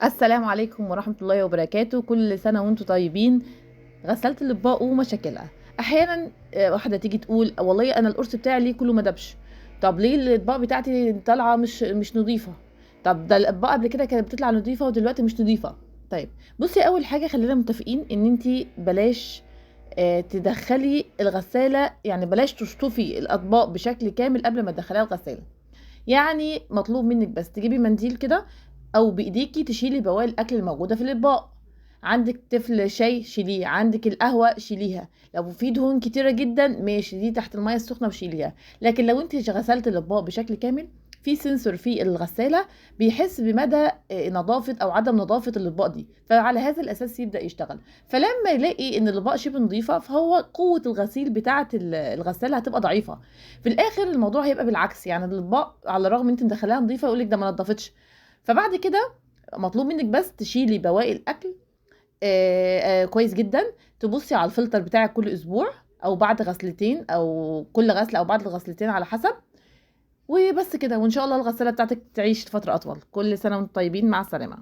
السلام عليكم ورحمة الله وبركاته. كل سنة وانتم طيبين. غسالة الأطباق ومشاكلها. أحيانا واحدة تيجي تقول والله أنا القرص بتاعي ليه كله ما دبش؟ طب ليه الأطباق بتاعتي طالعة مش نظيفة؟ طب ده الأطباق قبل كده كانت بتطلع نظيفة ودلوقتي مش نظيفة. طيب بصي، أول حاجة خلينا متفقين إن انتي بلاش تدخلي الغسالة، يعني بلاش تشطفي الأطباق بشكل كامل قبل ما تدخليها الغسالة. يعني مطلوب منك بس تجيبي منديل كده او بايديكي تشيلي بواقي الاكل الموجودة في الاطباق. عندك طفل شاي شيليه، عندك القهوة شيليها، لو في دهون كتيرة جدا ماشي دي تحت المية السخنة وشيليها. لكن لو انت غسلت الاطباق بشكل كامل، في سنسور في الغسالة بيحس بمدى نظافة او عدم نظافة الاطباق دي، فعلى هذا الاساس يبدا يشتغل. فلما يلاقي ان الاطباق شبه نظيفة، فهو قوة الغسيل بتاعه الغسالة هتبقى ضعيفة. في الاخر الموضوع هيبقى بالعكس، يعني الاطباق على الرغم ان انت مدخلاها نظيفة يقول لك ده ما نضفتش. فبعد كده مطلوب منك بس تشيلي بواقي الاكل كويس جدا، تبصي على الفلتر بتاعك كل اسبوع او بعد غسلتين، او كل غسله او بعد الغسلتين على حسب. وبس كده، وان شاء الله الغسالة بتاعتك تعيش فترة اطول. كل سنة وانتم طيبين، مع السلامة.